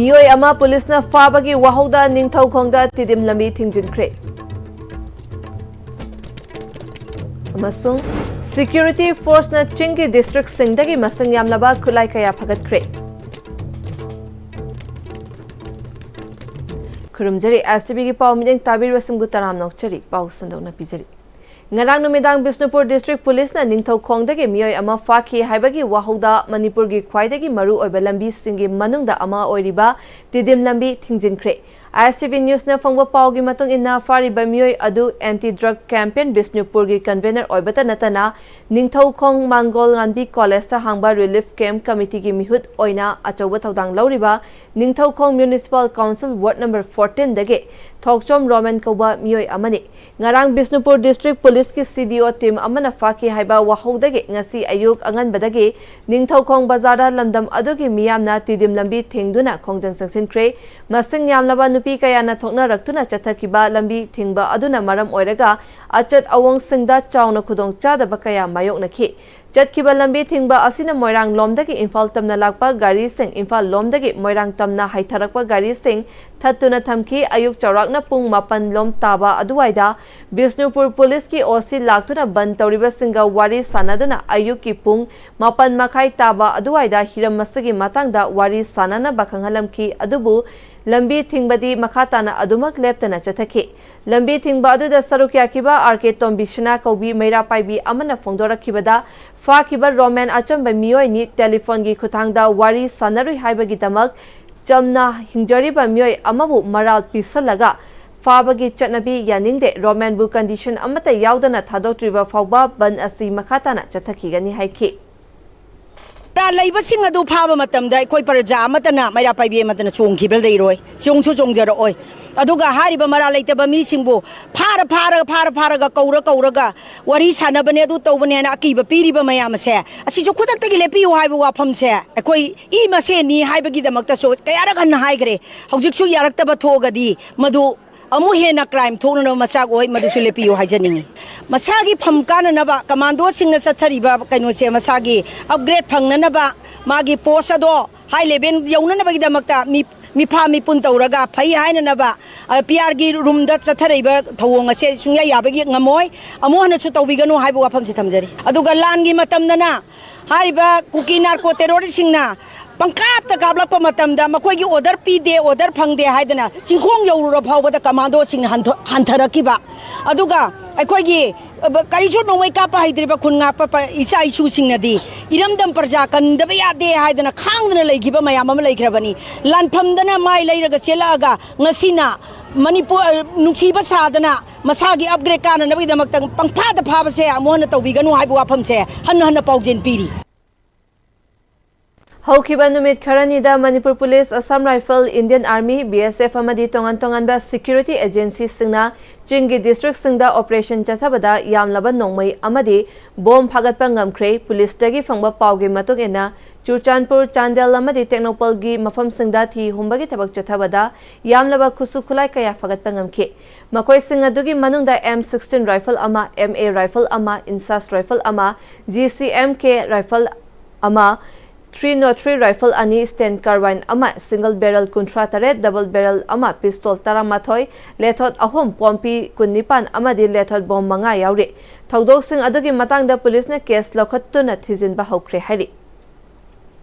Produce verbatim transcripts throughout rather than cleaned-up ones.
ꯃꯤꯑꯣꯏ ꯑꯃ ꯄꯨꯂꯤꯁꯅ ꯐꯥꯕꯒꯤ ꯋꯥꯍꯧꯗ ꯅꯤꯡꯊꯧꯈꯣꯡꯗ ꯇꯤꯗꯤꯝ ꯂꯝꯕꯤ ꯊꯤꯡꯖꯤꯟꯈ꯭ꯔꯦ꯫ ꯑꯃꯁꯨꯡ ꯁꯦꯀ꯭ꯌꯨꯔꯤꯇꯤ ꯐꯣꯔꯁꯅ ꯆꯤꯡꯒꯤ ꯗꯤꯁꯇ꯭ꯔꯤꯛꯁꯤꯡꯗꯒꯤ ꯃꯁꯤꯡ ꯌꯥꯝꯂꯕ ꯈꯨꯠꯂꯥꯏ ꯀꯌꯥ ꯐꯒꯠꯈ꯭ꯔꯦ꯫ ꯈꯨꯔꯨꯝꯖꯔꯤ, ꯑꯦꯁ ꯇꯤ ꯚꯤꯒꯤ ꯄꯥꯎ ꯃꯤꯠꯌꯦꯡ ꯇꯥꯕꯤꯔꯤꯕꯁꯤꯡꯕꯨ ꯇꯔꯥꯝꯅ ꯑꯣꯛꯆꯔꯤ꯫ ꯄꯥꯎ ꯁꯟꯗꯣꯛꯅ ꯄꯤꯖꯔꯤ꯫ ꯉꯔꯥꯡ ꯅꯨꯃꯤꯗꯥꯡ ꯕꯤꯁꯅꯨꯄꯨꯔ ꯗꯤꯁꯇ꯭ꯔꯤꯛ ꯄꯨꯂꯤꯁꯅ ꯅꯤꯡꯊꯧꯈꯣꯡꯗꯒꯤ ꯃꯤꯑꯣꯏ ꯑꯃ ꯐꯥꯈꯤ ꯍꯥꯏꯕꯒꯤ ꯋꯥꯍꯧꯗ ꯃꯅꯤꯄꯨꯔꯒꯤ ꯈ꯭ꯋꯥꯏꯗꯒꯤ ꯃꯔꯨ ꯑꯣꯏꯕ ꯂꯝꯕꯤꯁꯤꯡꯒꯤ ꯃꯅꯨꯡꯗ ꯑꯃ ꯑꯣꯏꯔꯤꯕ ꯇꯤꯗꯤꯝ ꯂꯝꯕꯤ ꯊꯤꯡꯖꯤꯟꯈ꯭ꯔꯦ꯫ ꯑꯥꯏ ꯑꯦꯁ ꯇꯤ ꯚꯤ ꯅ꯭ꯌꯨꯁꯅ ꯐꯪꯕ ꯄꯥꯎꯒꯤ ꯃꯇꯨꯡ ꯏꯟꯅ, ꯐꯥꯔꯤꯕ ꯃꯤꯑꯣꯏ ꯑꯗꯨ ꯑꯦꯟꯇꯤ ꯗ꯭ꯔꯒ ꯀꯦꯝꯄꯦꯟ ꯕꯤꯁꯅꯨꯄꯨꯔꯒꯤ ꯀꯟꯚꯦꯅꯔ ꯑꯣꯏꯕꯇ ꯅꯠꯇꯅ, ꯅꯤꯡꯊꯧꯈꯣꯡ ꯃꯥꯡꯒꯣꯜ ꯉꯥꯟꯕꯤ ꯀꯣꯂꯦꯖꯇ ꯍꯥꯡꯕ ꯔꯤꯂꯤꯐ ꯀꯦꯝꯞ ꯀꯃꯤꯇꯤꯒꯤ ꯃꯤꯍꯨꯠ ꯑꯣꯏꯅ ꯑꯆꯧꯕ ꯊꯧꯗꯥꯡ ꯂꯧꯔꯤꯕ Ningthoukhong municipal council ward number ꯐꯣꯔꯇꯤꯟꯗꯒꯤ ꯊꯣꯛꯆꯣꯝ ꯔꯣꯃꯦꯟ ꯀꯧꯕ ꯃꯤꯑꯣꯏ ꯑꯃꯅꯤ꯫ ꯉꯔꯥꯡ ꯕꯤꯁꯅꯨꯄꯨꯔ ꯗꯤꯁꯇ꯭ꯔꯤꯛ ꯄꯨꯂꯤꯁꯀꯤ ꯁꯤ ꯗꯤ ꯑꯣ ꯇꯤꯝ ꯑꯃꯅ ꯐꯥꯈꯤ ꯍꯥꯏꯕ ꯋꯥꯍꯧꯗꯒꯤ ꯉꯁꯤ ꯑꯌꯨꯛ ꯑꯉꯟꯕꯗꯒꯤ ꯅꯤꯡꯊꯧꯈꯣꯡ ꯕꯖꯥꯔꯗ ꯂꯝꯗꯝ ꯑꯗꯨꯒꯤ ꯃꯤꯌꯥꯝꯅ ꯇꯤꯗꯤꯝ ꯂꯝꯕꯤ ꯊꯤꯡꯗꯨꯅ ꯈꯣꯡꯖꯪ ꯆꯪꯁꯤꯟꯈ꯭ꯔꯦ꯫ ꯃꯁꯤꯡ ꯌꯥꯝꯂꯕ ꯅꯨꯄꯤ ꯀꯌꯥꯅ ꯊꯣꯛꯅꯔꯛꯇꯨꯅ ꯆꯠꯊꯈꯤꯕ ꯂꯝꯕꯤ ꯊꯤꯡꯕ ꯑꯗꯨꯅ ꯃꯔꯝ ꯑꯣꯏꯔꯒ ꯑꯆꯠ ꯑꯋꯣꯡꯁꯤꯡꯗ ꯆꯥꯎꯅ ꯈꯨꯗꯣꯡꯆꯥꯗꯕ ꯀꯌꯥ ꯃꯥꯌꯣꯛꯅꯈꯤ꯫ ꯆꯠꯈꯤꯕ ꯂꯝꯕꯤ ꯊꯤꯡꯕ ꯑꯁꯤꯅ ꯃꯣꯏꯔꯥꯡ ꯂꯣꯝꯗꯒꯤ ꯏꯝꯐꯥꯜ ꯇꯝꯅ ꯂꯥꯛꯄ ꯒꯥꯔꯤꯁꯤꯡ, ꯏꯝꯐꯥꯜ ꯂꯣꯝꯗꯒꯤ ꯃꯣꯏꯔꯥꯡ ꯇꯝꯅ ꯍꯥꯏꯊꯔꯛꯄ ꯒꯥꯔꯤꯁꯤꯡ ꯊꯠꯇꯨꯅ ꯊꯝꯈꯤ꯫ ꯑꯌꯨꯛ ꯆꯥꯎꯔꯥꯛꯅ ꯄꯨꯡ ꯃꯥꯄꯟ ꯂꯣꯝ ꯇꯥꯕ ꯑꯗꯨꯋꯥꯏꯗ ꯕꯤꯁꯅꯨꯄꯨꯔ ꯄꯨꯂꯤꯁꯀꯤ ꯑꯣ ꯁꯤ ꯂꯥꯛꯇꯨꯅ ꯕꯟ ꯇꯧꯔꯤꯕꯁꯤꯡꯒ ꯋꯥꯔꯤ ꯁꯥꯟꯅꯗꯨꯅ ꯑꯌꯨꯛꯀꯤ ꯄꯨꯡ ꯃꯥꯄꯟ ꯃꯈꯥꯏ ꯇꯥꯕ ꯑꯗꯨꯋꯥꯏꯗ ꯍꯤꯔꯝ ꯑꯁꯤꯒꯤ ꯃꯇꯥꯡꯗ ꯋꯥꯔꯤ ꯁꯥꯟꯅꯅꯕ ꯈꯪꯍꯜꯂꯝꯈꯤ꯫ ꯑꯗꯨꯕꯨ ꯂꯝꯕꯤ ꯊꯤꯡꯕꯗꯤ ꯃꯈꯥ ꯇꯥꯅ ꯑꯗꯨꯃꯛ ꯂꯦꯞꯇꯅ ꯆꯠꯊꯈꯤ꯫ ꯂꯝꯕꯤ ꯊꯤꯡꯕ ꯑꯗꯨꯗ ꯁꯔꯨꯛ ꯌꯥꯈꯤꯕ ꯑꯥꯔ ꯀꯦ ꯇꯣꯝꯕꯤꯁꯅꯥ ꯀꯧꯕꯤ ꯃꯩꯔꯥ ꯄꯥꯏꯕꯤ ꯑꯃꯅ ꯐꯣꯡꯗꯣꯔꯛꯈꯤꯕꯗ, ꯐꯥꯈꯤꯕ ꯔꯣꯃꯦꯟ ꯑꯆꯝꯕ ꯃꯤꯑꯣꯏꯅꯤ, ꯇꯦꯂꯤꯐꯣꯟꯒꯤ ꯈꯨꯠꯊꯥꯡꯗ ꯋꯥꯔꯤ ꯁꯥꯟꯅꯔꯨꯏ ꯍꯥꯏꯕꯒꯤꯗꯃꯛ ꯆꯝꯅ ꯍꯤꯡꯖꯔꯤꯕ ꯃꯤꯑꯣꯏ ꯑꯃꯕꯨ ꯃꯔꯥꯜ ꯄꯤꯁꯜꯂꯒ ꯐꯥꯕꯒꯤ ꯆꯠꯅꯕꯤ ꯌꯥꯅꯤꯡꯗꯦ꯫ ꯔꯣꯃꯦꯟꯕꯨ ꯀꯟꯗꯤꯁꯟ ꯑꯃꯠꯇ ꯌꯥꯎꯗꯅ ꯊꯥꯗꯣꯛꯇ꯭ꯔꯤꯕ ꯐꯥꯎꯕ ꯕꯟ ꯑꯁꯤ ꯃꯈꯥ ꯇꯥꯅ ꯆꯠꯊꯈꯤꯒꯅꯤ ꯍꯥꯏꯈꯤ꯫ ꯄꯔꯥ ꯂꯩꯕꯁꯤꯡ ꯑꯗꯨ ꯐꯥꯕ ꯃꯇꯝꯗ ꯑꯩꯈꯣꯏ ꯄ꯭ꯔꯖꯥ ꯑꯃꯠꯇꯅ, ꯃꯩꯔꯥ ꯄꯥꯏꯕꯤ ꯑꯃꯠꯇꯅ ꯆꯣꯡꯈꯤꯕ ꯂꯩꯔꯣꯏ, ꯆꯣꯡꯁꯨ ꯆꯣꯡꯖꯔꯛꯑꯣꯏ꯫ ꯑꯗꯨꯒ ꯍꯥꯏꯔꯤꯕ ꯃꯔꯥꯜ ꯂꯩꯇꯕ ꯃꯤꯁꯤꯡꯕꯨ ꯐꯥꯔ ꯐꯥꯔꯒ, ꯐꯥꯔ ꯐꯥꯔꯒ, ꯀꯧꯔ ꯀꯧꯔꯒ ꯋꯥꯔꯤ ꯁꯥꯟꯅꯕꯅꯦ, ꯑꯗꯨ ꯇꯧꯕꯅꯦ ꯍꯥꯏꯅ ꯑꯀꯤꯕ ꯄꯤꯔꯤꯕ ꯃꯌꯥꯝ ꯑꯁꯦ, ꯑꯁꯤꯁꯨ ꯈꯨꯗꯛꯇꯒꯤ ꯂꯦꯞꯄꯤꯌꯨ ꯍꯥꯏꯕ ꯋꯥꯐꯝꯁꯦ ꯑꯩꯈꯣꯏ ꯏ ꯃꯁꯦꯟꯅꯤ ꯍꯥꯏꯕꯒꯤꯗꯃꯛꯇꯁꯨ ꯀꯌꯥꯔꯛ ꯍꯟꯅ ꯍꯥꯏꯈ꯭ꯔꯦ꯫ ꯍꯧꯖꯤꯛꯁꯨ ꯌꯥꯔꯛꯇꯕ ꯊꯣꯛꯑꯒꯗꯤ ꯃꯗꯨ ꯑꯃꯨꯛ ꯍꯦꯟꯅ ꯀ꯭ꯔꯥꯏꯝ ꯊꯣꯛꯅꯅꯕ ꯃꯆꯥꯛ ꯑꯣꯏ, ꯃꯗꯨꯁꯨ ꯂꯦꯞꯄꯤꯌꯨ ꯍꯥꯏꯖꯅꯤꯡꯉꯤ꯫ ꯃꯁꯥꯒꯤ ꯐꯝ ꯀꯥꯅꯅꯕ ꯀꯃꯥꯟꯗꯣꯁꯤꯡꯅ ꯆꯠꯊꯔꯤꯕ ꯀꯩꯅꯣꯁꯦ, ꯃꯁꯥꯒꯤ ꯑꯞꯒ꯭ꯔꯦꯗ ꯐꯪꯅꯅꯕ ꯃꯥꯒꯤ ꯄꯣꯁ ꯑꯗꯣ ꯍꯥꯏ ꯂꯦꯚꯦꯜ ꯌꯧꯅꯅꯕꯒꯤꯗꯃꯛꯇ ꯃꯤ ꯃꯤꯐꯥ ꯃꯤꯄꯨꯟ ꯇꯧꯔꯒ ꯐꯩ ꯍꯥꯏꯅꯅꯕ ꯄꯤ ꯑꯥꯔꯒꯤ ꯔꯨꯝꯗ ꯆꯠꯊꯔꯛꯏꯕ ꯊꯧꯑꯣꯡ ꯑꯁꯦ ꯁꯨꯡꯌꯥ ꯌꯥꯕꯒꯤ ꯉꯝꯃꯣꯏ꯫ ꯑꯃꯨꯛ ꯍꯟꯅꯁꯨ ꯇꯧꯕꯤꯒꯅꯨ ꯍꯥꯏꯕ ꯋꯥꯐꯝꯁꯤ ꯊꯝꯖꯔꯤ꯫ ꯑꯗꯨꯒ ꯂꯥꯟꯒꯤ ꯃꯇꯝꯗꯅ ꯍꯥꯏꯔꯤꯕ ꯀꯨꯀꯤ ꯅꯥꯔꯀꯣ ꯇꯦꯔꯣꯔꯤꯁꯁꯤꯡꯅ ꯄꯪꯀꯥꯞꯇ ꯀꯥꯞꯂꯛꯄ ꯃꯇꯝꯗ ꯃꯈꯣꯏꯒꯤ ꯑꯣꯔꯗꯔ ꯄꯤꯗꯦ, ꯑꯣꯔꯗꯔ ꯐꯪꯗꯦ ꯍꯥꯏꯗꯅ ꯆꯤꯡꯈꯣꯡ ꯌꯧꯔꯨꯔ ꯐꯥꯎꯕꯗ ꯀꯃꯥꯟꯗꯣꯁꯤꯡꯅ ꯍꯟꯊ-, ꯍꯟꯊꯔꯛꯈꯤꯕ꯫ ꯑꯗꯨꯒ ꯑꯩꯈꯣꯏꯒꯤ, ꯑ, ꯀꯔꯤꯁꯨ ꯅꯣꯡꯃꯩ ꯀꯥꯞꯄ ꯍꯩꯇ꯭ꯔꯤꯕ ꯈꯨꯟ ꯉꯥꯛꯄ ꯄ-, ꯏꯆꯥ ꯏꯁꯨꯁꯤꯡꯅꯗꯤ ꯏꯔꯝꯗꯝ ꯄ꯭ꯔꯖꯥ ꯀꯟꯗꯕ ꯌꯥꯗꯦ ꯍꯥꯏꯗꯅ ꯈꯥꯡꯗꯅ ꯂꯩꯈꯤꯕ ꯃꯌꯥꯝ ꯑꯃ ꯂꯩꯈ꯭ꯔꯕꯅꯤ꯫ ꯂꯥꯟꯐꯝꯗꯅ ꯃꯥꯏ ꯂꯩꯔꯒ ꯆꯦꯜꯂꯛꯑꯒ ꯉꯁꯤꯅ ꯃꯅꯤꯄꯨꯔ, ꯑ, ꯅꯨꯡꯁꯤꯕ ꯁꯥꯗꯅ ꯃꯁꯥꯒꯤ ꯑꯞꯒ꯭ꯔꯦꯗ ꯀꯥꯅꯅꯕꯒꯤꯗꯃꯛꯇ ꯄꯪꯐꯥꯗ ꯐꯥꯕꯁꯦ ꯑꯃꯨꯛ ꯍꯟꯅ ꯇꯧꯕꯤꯒꯅꯨ ꯍꯥꯏꯕ ꯋꯥꯐꯝꯁꯦ ꯍꯟꯅ ꯍꯟꯅ ꯄꯥꯎꯖꯦꯜ ꯄꯤꯔꯤ꯫ ꯍꯧꯈꯤꯕ ꯅꯨꯃꯤꯠ ꯈꯔꯅꯤꯗ Manipur police, Assam rifles, Indian army, B S F ꯑꯃꯗꯤ ꯇꯣꯉꯥꯟ ꯇꯣꯉꯥꯟꯕ ꯁꯦꯀ꯭ꯌꯨꯔꯤꯇꯤ ꯑꯦꯖꯦꯟꯁꯤꯁꯤꯡꯅ ꯆꯤꯡꯒꯤ ꯗꯤꯁꯇ꯭ꯔꯤꯛꯁꯤꯡꯗ ꯑꯣꯄꯔꯦꯁꯟ ꯆꯠꯊꯕꯗ ꯌꯥꯝꯂꯕ ꯅꯣꯡꯃꯩ ꯑꯃꯗꯤ ꯕꯣꯝ ꯐꯥꯒꯠꯄ ꯉꯝꯈ꯭ꯔꯦ꯫ ꯄꯨꯂꯤꯁꯇꯒꯤ ꯐꯪꯕ ꯄꯥꯎꯒꯤ ꯃꯇꯨꯡ ꯏꯟꯅ, ꯆꯨꯔꯆꯥꯟꯄꯨꯔ, ꯆꯥꯟꯗꯦꯜ ꯑꯃꯗꯤ ꯇꯦꯡꯅꯧꯄꯜꯒꯤ ꯃꯐꯝꯁꯤꯡꯗ ꯊꯤ ꯍꯨꯝꯕꯒꯤ ꯊꯕꯛ ꯆꯠꯊꯕꯗ ꯌꯥꯝꯂꯕ ꯈꯨꯠꯁꯨ ꯈꯨꯠꯂꯥꯏ ꯀꯌꯥ ꯐꯥꯒꯠꯄ ꯉꯝꯈꯤ꯫ ꯃꯈꯣꯏꯁꯤꯡ ꯑꯗꯨꯒꯤ ꯃꯅꯨꯡꯗ ꯑꯦꯝ ꯁꯤꯛꯁꯇꯤꯟ ꯔꯥꯏꯐꯜ ꯑꯃ, ꯑꯦꯝ ꯑꯦ ꯔꯥꯏꯐꯜ ꯑꯃ, ꯏꯟꯁꯥꯁ ꯔꯥꯏꯐꯜ ꯑꯃ, ꯖꯤ ꯁꯤ ꯑꯦꯝ ꯀꯦ ꯔꯥꯏꯐꯜ ꯑꯃ, ꯊ꯭ꯔꯤ ꯅꯣꯠ ꯊ꯭ꯔꯤ ꯔꯥꯏꯐꯜ ꯑꯅꯤ, ꯁ꯭ꯇꯦꯟ ꯀꯥꯔꯕꯥꯏꯟ ꯑꯃ, ꯁꯤꯡꯒꯜ ꯕꯦꯔꯦꯜ ꯀꯨꯟꯊ꯭ꯔꯥ ꯇꯔꯦꯠ, ꯗꯕꯜ ꯕꯦꯔꯦꯜ ꯑꯃ, ꯄꯤꯁꯇꯣꯜ ꯇꯔꯥꯃꯥꯊꯣꯏ, ꯂꯦꯊꯣꯠ ꯑꯍꯨꯝ, ꯄꯣꯝꯄꯤ ꯀꯨꯟꯅꯤꯄꯥꯟ ꯑꯃꯗꯤ ꯂꯦꯊꯣꯠ ꯕꯣꯝ ꯃꯉꯥ ꯌꯥꯎꯔꯤ꯫ ꯊꯧꯗꯣꯛꯁꯤꯡ ꯑꯗꯨꯒꯤ ꯃꯇꯥꯡꯗ ꯄꯨꯂꯤꯁꯅ ꯀꯦꯁ ꯂꯧꯈꯠꯇꯨꯅ ꯊꯤꯖꯤꯟꯕ ꯍꯧꯈ꯭ꯔꯦ ꯍꯥꯏꯔꯤ꯫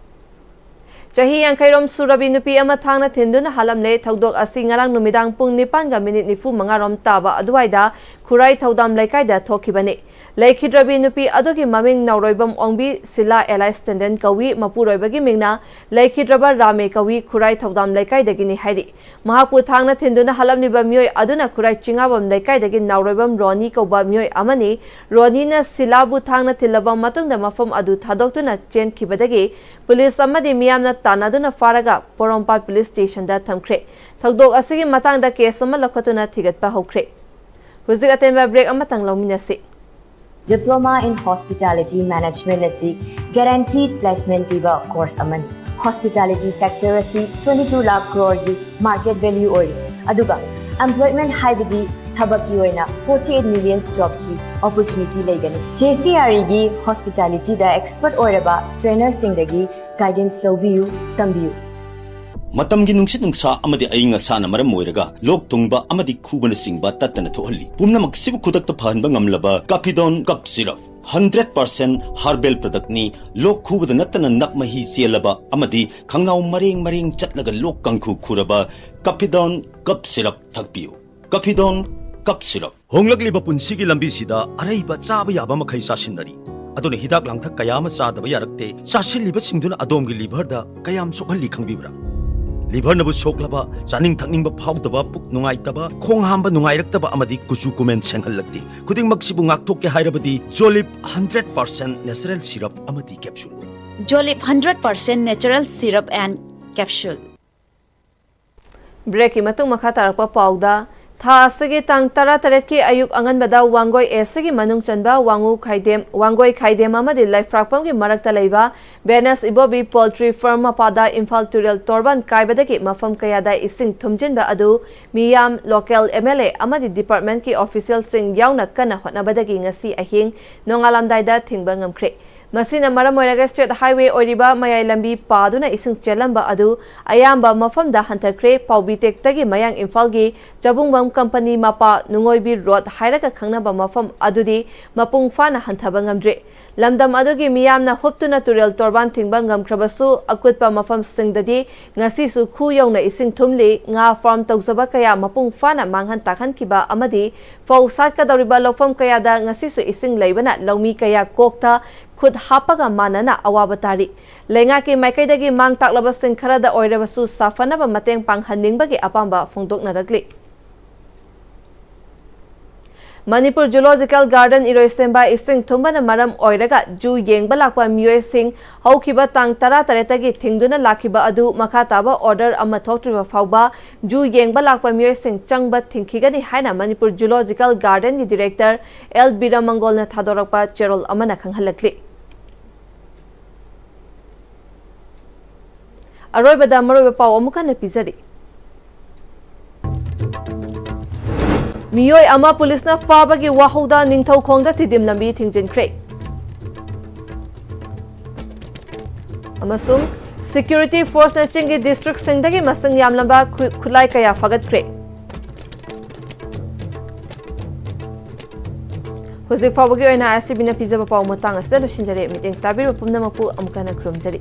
ꯆꯍꯤ ꯌꯥꯡꯈꯩ ꯔꯣꯝ ꯁꯨꯔꯕꯤ ꯅꯨꯄꯤ ꯑꯃ ꯊꯥꯡꯅ ꯊꯤꯟꯗꯨꯅ ꯍꯥꯠꯂꯝꯂꯦ꯫ ꯊꯧꯗꯣꯛ ꯑꯁꯤ ꯉꯔꯥꯡ ꯅꯨꯃꯤꯗꯥꯡ ꯄꯨꯡ ꯅꯤꯄꯥꯟꯒ ꯃꯤꯅꯤꯠ ꯅꯤꯐꯨ ꯃꯉꯥ ꯔꯣꯝ ꯇꯥꯕ ꯑꯗꯨꯋꯥꯏꯗ ꯈꯨꯔꯥꯏ ꯊꯧꯗꯥꯝ ꯂꯩꯀꯥꯏꯗ ꯊꯣꯛꯈꯤꯕꯅꯤ꯫ ꯂꯩꯈꯤꯗ꯭ꯔꯕꯤ ꯅꯨꯄꯤ ꯑꯗꯨꯒꯤ ꯃꯃꯤꯡ ꯅꯥꯎꯔꯣꯏꯕꯝ ꯑꯣꯡꯕꯤ ꯁꯤꯂꯥ ꯑꯦꯂꯥꯏꯁ ꯇꯦꯟꯗꯦꯟ ꯀꯧꯏ, ꯃꯄꯨꯔꯣꯏꯕꯒꯤ ꯃꯤꯡꯅ ꯂꯩꯈꯤꯗ꯭ꯔꯕ ꯔꯥꯃꯦ ꯀꯧꯏ, ꯈꯨꯔꯥꯏ ꯊꯧꯗꯥꯝ ꯂꯩꯀꯥꯏꯗꯒꯤꯅꯤ ꯍꯥꯏꯔꯤ꯫ ꯃꯍꯥꯛꯄꯨ ꯊꯥꯡꯅ ꯊꯤꯟꯗꯨꯅ ꯍꯥꯠꯂꯝꯂꯤꯕ ꯃꯤꯑꯣꯏ ꯑꯗꯨꯅ ꯈꯨꯔꯥꯏ ꯆꯤꯉꯥꯕꯝ ꯂꯩꯀꯥꯏꯗꯒꯤ ꯅꯥꯎꯔꯣꯏꯕꯝ ꯔꯣꯅꯤ ꯀꯧꯕ ꯃꯤꯑꯣꯏ ꯑꯃꯅꯤ꯫ ꯔꯣꯅꯤꯅ ꯁꯤꯂꯥꯕꯨ ꯊꯥꯡꯅ ꯊꯤꯜꯂꯕ ꯃꯇꯨꯡꯗ ꯃꯐꯝ ꯑꯗꯨ ꯊꯥꯗꯣꯛꯇꯨꯅ ꯆꯦꯟꯈꯤꯕꯗꯒꯤ ꯄꯨꯂꯤꯁ ꯑꯃꯗꯤ ꯃꯤꯌꯥꯝꯅ ꯇꯥꯟꯅꯗꯨꯅ ꯐꯥꯔꯒ ꯄꯣꯔꯣꯝꯄꯥꯠ ꯄꯨꯂꯤꯁ ꯁ꯭ꯇꯦꯁꯟꯗ ꯊꯝꯈ꯭ꯔꯦ꯫ ꯊꯧꯗꯣꯛ ꯑꯁꯤꯒꯤ ꯃꯇꯥꯡꯗ ꯀꯦꯁ ꯑꯃ ꯂꯧꯈꯠꯇꯨꯅ ꯊꯤꯒꯠꯄ ꯍꯧꯈ꯭ꯔꯦ꯫ ꯍꯧꯖꯤꯛ ꯑꯇꯦꯟꯕ ꯕ꯭ꯔꯦꯛ ꯑꯃꯇꯪ ꯂꯧꯃꯤꯟꯅꯁꯤ꯫ Diploma in Hospitality Management ꯑꯁꯤ guaranteed placement ꯄꯤꯕ course ꯑꯃꯅꯤ꯫ Hospitality sector ꯑꯁꯤ twenty two lakh crore ꯒꯤ market value ꯑꯣꯏꯔꯤ, ꯑꯗꯨꯒ employment ꯍꯥꯏꯕꯗꯤ ꯊꯕꯛꯀꯤ ꯑꯣꯏꯅ forty eight million jobꯀꯤ opportunity ꯂꯩꯒꯅꯤ꯫ JCREꯒꯤ hospitalityꯗ expert ꯑꯣꯏꯔꯕ trainerꯁꯤꯡꯗꯒꯤ guidance ꯂꯧꯕꯤꯌꯨ, ꯇꯝꯕꯤꯌꯨ꯫ ꯃꯇꯝꯒꯤ ꯅꯨꯡꯁꯤꯠ ꯅꯨꯡꯁꯥ ꯑꯃꯗꯤ ꯑꯏꯪ ꯑꯁꯥꯅ ꯃꯔꯝ ꯑꯣꯏꯔꯒ ꯂꯣꯛ ꯊꯨꯡꯕ ꯑꯃꯗꯤ ꯈꯨꯕꯅꯆꯤꯡꯕ ꯇꯠꯇꯅ ꯊꯣꯛꯍꯜꯂꯤ꯫ ꯄꯨꯝꯅꯃꯛꯁꯤꯕꯨ ꯈꯨꯗꯛꯇ ꯐꯍꯟꯕ ꯉꯝꯂꯕ Caphidone Cough Syrup, hundred percent herbal productꯅꯤ꯫ ꯂꯣꯛ ꯈꯨꯕꯗ ꯅꯠꯇꯅ ꯅꯞ ꯃꯍꯤ ꯆꯦꯜꯂꯕ ꯑꯃꯗꯤ ꯈꯪꯅꯥꯎ ꯃꯔꯦꯡ ꯃꯔꯦꯡ ꯆꯠꯂꯒ ꯂꯣꯛ ꯀꯥꯡꯈꯨ ꯈꯨꯔꯕ Caphidone Cough Syrup ꯊꯛꯄꯤꯌꯨ꯫ Caphidone Cough Syrup꯫ ꯍꯣꯡꯂꯛꯂꯤꯕ ꯄꯨꯟꯁꯤꯒꯤ ꯂꯝꯕꯤꯁꯤꯗ ꯑꯔꯩꯕ ꯆꯥꯕ ꯌꯥꯕ ꯃꯈꯩ ꯆꯥꯁꯤꯟꯅꯔꯤ꯫ ꯑꯗꯨꯅ ꯍꯤꯗꯥꯛ ꯂꯥꯡꯊꯛ ꯀꯌꯥ ꯑꯃ ꯆꯥꯗꯕ ꯌꯥꯔꯛꯇꯦ꯫ ꯆꯥꯁꯤꯜꯂꯤꯕꯁꯤꯡꯗꯨꯅ ꯑꯗꯣꯝꯒꯤ liverꯗ ꯀꯌꯥꯝ ꯁꯣꯛꯍꯜꯂꯤ ꯈꯪꯕꯤꯕ꯭ꯔꯥ? Liverꯅꯕꯨ ꯁꯣꯛꯂꯕ, ꯆꯥꯅꯤꯡ ꯊꯛꯅꯤꯡꯕ ꯐꯥꯎꯗꯕ, ꯄꯨꯛ ꯅꯨꯡꯉꯥꯏꯇꯕ, ꯈꯣꯡ ꯍꯥꯝꯕ ꯅꯨꯡꯉꯥꯏꯔꯛꯇꯕ ꯑꯃꯗꯤ ꯀꯨꯆꯨ ꯀꯨꯃꯦꯟ ꯁꯦꯡꯍꯜꯂꯛꯇꯦ꯫ ꯈꯨꯗꯤꯡꯃꯛꯁꯤꯕꯨ ꯉꯥꯛꯊꯣꯛꯀꯦ ꯍꯥꯏꯔꯕꯗꯤ Jolib hundred percent natural syrup ꯑꯃꯗꯤ capsule꯫ Jolib hundred percent natural syrup and capsule꯫ Breakꯀꯤ ꯃꯇꯨꯡ ꯃꯈꯥ ꯇꯥꯔꯛꯄ ꯄꯥꯎꯗ, ꯊꯥ ꯑꯁꯤꯒꯤ ꯇꯥꯡ ꯇꯔꯥꯇꯔꯦꯠꯀꯤ ꯑꯌꯨꯛ ꯑꯉꯟꯕꯗ ꯋꯥꯡꯒꯣꯏ Aꯒꯤ ꯃꯅꯨꯡ ꯆꯟꯕ ꯋꯥꯡꯉꯨ ꯈꯥꯏꯗꯦꯝ, ꯋꯥꯡꯒꯣꯏ ꯈꯥꯏꯗꯦꯝ ꯑꯃꯗꯤ ꯂꯩꯐ꯭ꯔꯥꯛꯄꯝꯒꯤ ꯃꯔꯛꯇ ꯂꯩꯕ Venus Ibobi Poultry Farm ꯃꯄꯥꯗ ꯏꯝꯐꯥꯜ ꯇꯨꯔꯦꯜ ꯇꯣꯔꯕꯥꯟ ꯀꯥꯏꯕꯗꯒꯤ ꯃꯐꯝ ꯀꯌꯥꯗ ꯏꯁꯤꯡ ꯊꯨꯝꯖꯤꯟꯕ ꯑꯗꯨ ꯃꯤꯌꯥꯝ, local MLA ꯑꯃꯗꯤ departmentꯀꯤ officialꯁꯤꯡ ꯌꯥꯎꯅ ꯀꯟꯅ ꯍꯣꯠꯅꯕꯗꯒꯤ ꯉꯁꯤ ꯑꯍꯤꯡ ꯅꯣꯡꯉꯥꯜꯂꯝꯗꯥꯏꯗ ꯊꯤꯡꯕ ꯉꯝꯈ꯭ꯔꯦ꯫ ꯃꯁꯤꯅ ꯃꯔꯝ ꯑꯣꯏꯔꯒ state highway ꯑꯣꯏꯔꯤꯕ ꯃꯌꯥꯏ ꯂꯝꯕꯤ ꯄꯥꯗꯨꯅ ꯏꯁꯤꯡ ꯆꯦꯜꯂꯝꯕ ꯑꯗꯨ ꯑꯌꯥꯝꯕ ꯃꯐꯝꯗ ꯍꯟꯊꯈ꯭ꯔꯦ꯫ ꯄꯥꯎꯕꯤꯇꯦꯛꯇꯒꯤ ꯃꯌꯥꯡ ꯏꯝꯐꯥꯜꯒꯤ ꯆꯕꯨꯡꯕꯝ ꯀꯝꯄꯅꯤ ꯃꯄꯥ ꯅꯨꯡꯉꯣꯏꯕꯤ ꯔꯣꯗ ꯍꯥꯏꯔꯒ ꯈꯪꯅꯕ ꯃꯐꯝ ꯑꯗꯨꯗꯤ ꯃꯄꯨꯡ ꯐꯥꯅ ꯍꯟꯊꯕ ꯉꯝꯗ꯭ꯔꯤ꯫ ꯂꯝꯗꯝ ꯑꯗꯨꯒꯤ ꯃꯤꯌꯥꯝꯅ ꯍꯨꯞꯇꯨꯅ ꯇꯨꯔꯦꯜ ꯇꯣꯔꯕꯥꯟ ꯊꯤꯡꯕ ꯉꯝꯈ꯭ꯔꯕꯁꯨ, ꯑꯀꯨꯠꯄ ꯃꯐꯝꯁꯤꯡꯗꯗꯤ ꯉꯁꯤꯁꯨ ꯈꯨ ꯌꯧꯅ ꯏꯁꯤꯡ ꯊꯨꯝꯂꯤ꯫ ꯉꯥ farm ꯇꯧꯖꯕ ꯀꯌꯥ ꯃꯄꯨꯡ ꯐꯥꯅ ꯃꯥꯡꯍꯟ ꯇꯥꯛꯍꯟꯈꯤꯕ ꯑꯃꯗꯤ ꯐꯧ ꯁꯥꯠꯀꯗꯧꯔꯤꯕ ꯂꯧꯐꯝ ꯀꯌꯥꯗ ꯉꯁꯤꯁꯨ ꯏꯁꯤꯡ ꯂꯩꯕꯅ ꯂꯧꯃꯤ ꯀꯌꯥ ꯀꯣꯛꯇ ꯈꯨꯠ ꯍꯥꯞꯄꯒ ꯃꯥꯟꯅꯅ ꯑꯋꯥꯕ ꯇꯥꯔꯤ꯫ ꯂꯩꯉꯥꯛꯀꯤ ꯃꯥꯏꯀꯩꯗꯒꯤ ꯃꯥꯡ ꯇꯥꯛꯂꯕꯁꯤꯡ ꯈꯔꯗ ꯑꯣꯏꯔꯕꯁꯨ ꯁꯥꯐꯅꯕ ꯃꯇꯦꯡ ꯄꯥꯡꯍꯟꯅꯤꯡꯕꯒꯤ ꯑꯄꯥꯝꯕ ꯐꯣꯡꯗꯣꯛꯅꯔꯛꯂꯤ꯫ ꯃꯅꯤꯄꯨꯔ Zoological Garden ꯏꯔꯣꯏꯁꯦꯝꯕ ꯏꯁꯤꯡ ꯊꯨꯝꯕꯅ ꯃꯔꯝ ꯑꯣꯏꯔꯒ ꯖꯨ ꯌꯦꯡꯕ ꯂꯥꯛꯄ ꯃꯤꯑꯣꯏꯁꯤꯡ ꯍꯧꯈꯤꯕ ꯇꯥꯡ ꯇꯔꯥꯇꯔꯦꯠꯇꯒꯤ ꯊꯤꯡꯗꯨꯅ ꯂꯥꯛꯈꯤꯕ ꯑꯗꯨ ꯃꯈꯥ ꯇꯥꯕ order ꯑꯃ ꯊꯣꯛꯇ꯭ꯔꯤꯕ ꯐꯥꯎꯕ ꯖꯨ ꯌꯦꯡꯕ ꯂꯥꯛꯄ ꯃꯤꯑꯣꯏꯁꯤꯡ ꯆꯪꯕ ꯊꯤꯡꯈꯤꯒꯅꯤ ꯍꯥꯏꯅ ꯃꯅꯤꯄꯨꯔ Zoological Gardenꯒꯤ director ꯑꯦꯜ ꯕꯤꯔꯃꯪꯒꯣꯜꯅ ꯊꯥꯗꯣꯔꯛꯄ ꯆꯦꯔꯣꯜ ꯑꯃꯅ ꯈꯪꯍꯜꯂꯛꯂꯤ꯫ ꯑꯔꯣꯏꯕꯗ ꯃꯔꯨꯑꯣꯏꯕ ꯄꯥꯎ ꯑꯃꯨꯛ ꯍꯟꯅ ꯄꯤꯖꯔꯤ꯫ ꯃꯤꯑꯣꯏ ꯑꯃ ꯄꯨꯂꯤꯁꯅ ꯐꯥꯕꯒꯤ ꯋꯥꯍꯧꯗ ꯅꯤꯡꯊꯧꯈꯣꯡꯗ ꯇꯤꯗꯤꯝ ꯂꯝꯕꯤ ꯊꯤꯡꯖꯤꯟꯈ꯭ꯔꯦ꯫ ꯑꯃꯁꯨꯡ ꯁꯦꯀ꯭ꯌꯨꯔꯤꯇꯤ ꯐꯣꯔꯁꯅ ꯆꯤꯡꯒꯤ ꯗꯤꯁꯇ꯭ꯔꯤꯛꯁꯤꯡꯗꯒꯤ ꯃꯁꯤꯡ ꯌꯥꯝꯂꯕ ꯈꯨ-, ꯈꯨꯠꯂꯥꯏ ꯀꯌꯥ ꯐꯥꯒꯠꯈ꯭ꯔꯦ꯫ ꯍꯧꯖꯤꯛ ꯐꯥꯎꯕꯒꯤ ꯑꯣꯏꯅ ꯑꯥꯏ ꯑꯦꯁ ꯇꯤ ꯚꯤꯅ ꯄꯤꯖꯕ ꯄꯥꯎ ꯃꯇꯥꯡ ꯑꯁꯤꯗ ꯂꯣꯏꯁꯤꯟꯖꯔꯦ꯫ ꯃꯤꯠꯌꯦꯡ ꯇꯥꯕꯤꯔꯤꯕ ꯄꯨꯝꯅꯃꯛꯄꯨ ꯑꯃꯨꯛ ꯍꯟꯅ ꯈꯨꯔꯨꯝꯖꯔꯤ꯫